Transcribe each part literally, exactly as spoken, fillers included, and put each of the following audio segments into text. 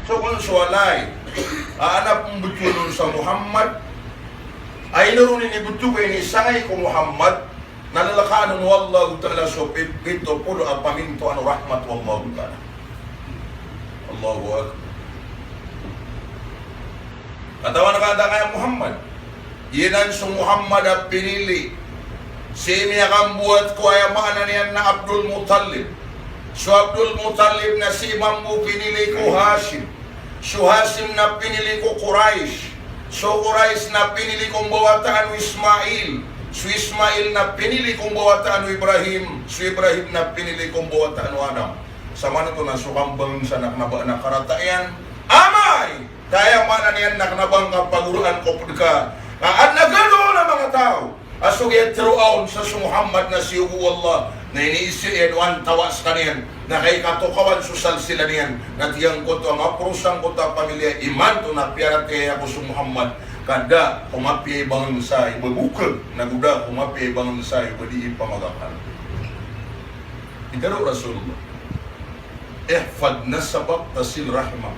So kon so walay a adn a pmbtowan on sa Muhammad, a ino ron inibtho ka inisangay ko Muhammad, na lalkaan on o Allahu Ta'ala so pi-, pito polo a pamintoan o rahmat o Allahu Ta'ala. Allahu Akbar. Katawan ka a da kaya Muhammad. Giyanan so Muhammad a pinili sii miyakambowat ko aya maana niyan na Abdul Muttalib. So Abdul Muttalib na sii mambo pinili ko Hashim. So Hashim na pinili ko Quraysh. So Quraysh na pinili ko mbawataan o Ismail. So Ismail na pinili ko mbawataan o Ibrahim. So Ibrahim na pinili ko mbawataan o Adam. Samanoto na so kambangsa na kna ba na karata iyan. Amay! Ka aya maana niyan na kna ba ngka pagoraan ko pd ka. Ka adn a gano na manga taw a so kiyatharoa on sa so Muhammad na siyogo o Allah, na iniiza iyan o antawaa skaniyan, na kaikatokawan so salsila niyan, na giyangkoto a maprosa angkoto a pamilya imanto na piyaratiyaya ko so Muhammad, ka da ko mapiya i bangsa i ba bokag, na go da ko mapiya i bangsa i ba dii pamagakal. Pitharo o Rasulullah, "Ihfadh nasabak tasil rahimak."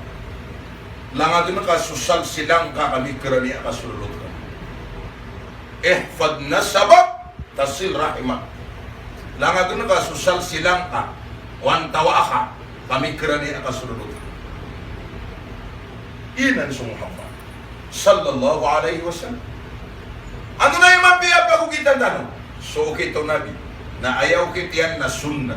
Langagn ka so salsila ngka ka mikarani a kasololot ka. Ihfadh nasabak tasil rahimak. Langagn ka so salsila ngka, o antawaa ka, ka mikarani a kasololot ka. Giyanan so Muhammad sallallahu alaihi wasallam. Antonaa i mapiya a pagokitan tano? So okit o Nabi. Na aya okit iyan na sunnah.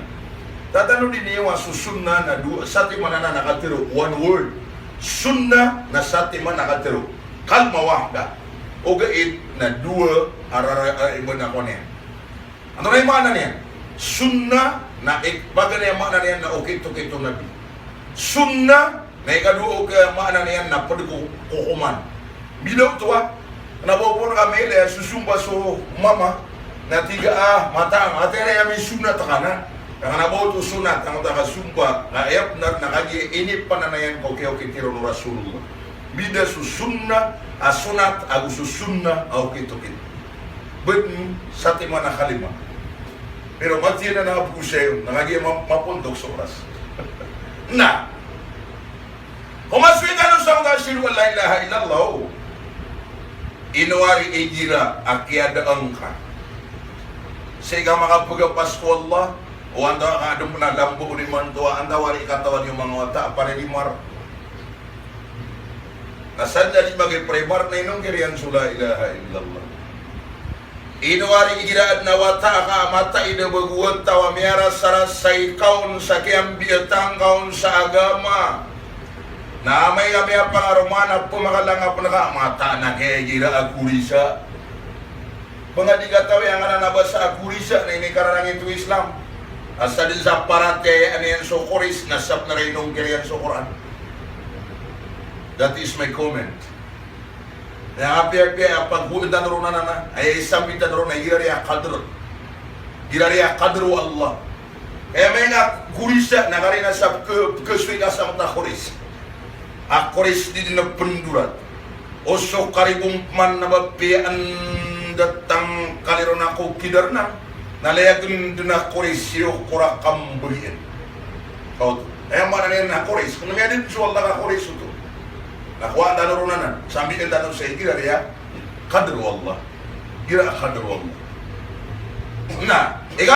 Tatanodi niyo a so sunnah na dowa, satiman anan a katharo, one word. Sunnah na satiman a katharo, kalma wahda. Ogaid na dowa a rara, a, iba na kowan iyan. Antonaa i maana niyan? Sunnah na ik-, paganay a maana niyan na okit-okit o Nabi. Sunnah na ikadowa a maana niyan na pd ko kokoman. Bida oto a, kna ba o pn ka mailay a sosomba so mama, na tig a, ah, mataan, ati aya misunnat ka na. Na kna ba oto sunnat angkoto a kasomba, na aya bnar na kagiya inipananayan ko kiyaokiti ron o Rasulullah. Bida so sunnah a sunnat ago so sunnah a okit-okit. Bd satiman a kalima. Pero matiya na na abgo sayon, na kagiya ma-, mapontok so oras. Na, ko masoy tano sa manga ashhadu an la ilaha illallah, ino ari igira a kiyadaan ka sii ka makapagapas ko Allah, o antawaa ka adn pn a lambo o imanto a antawaa i katawan iyo manga wata a parinimar. Na sadn a di magay primar na inongkir iyan so la ilaha illallah. Ino ari igira adn a wata ka a mataid a bago wata a miyarasarasay ka on sa kiyambiyatang ka on sa agama. Na amay ka miyapangaroma na pmakalangap na ka, mataan a kaya igira a korisa. Pangadi katawi angkanan a basa a korisa na inikararangit o Islam. Asar dn sa paratiyayaan iyan so Quraysh na sabnar a inongkir iyan so Qur'an. That is my comment. Na apiya-piya a pagowaan tano ron anan a, aya isambi tano ron a igira aya qadr. Igira aya qadr o Allah. Aya maana a Quraysh na karina sa pk-, pkasoy ka sa mata Quraysh. A Quraysh di dn a pndorat. O so karibong pman na ba piyaan da tangkali ron a ko kidarna. Na layagn dn a Quraysh iyo ko rakambalian. Kaoto. Aya maana niyan na Quraysh. Kna miyadn so Allah ka Quraysh oto. Na kowaan tano ron anan. Sambian tano sa igira aya qadr o Allah. Igira qadr o Allah. Na,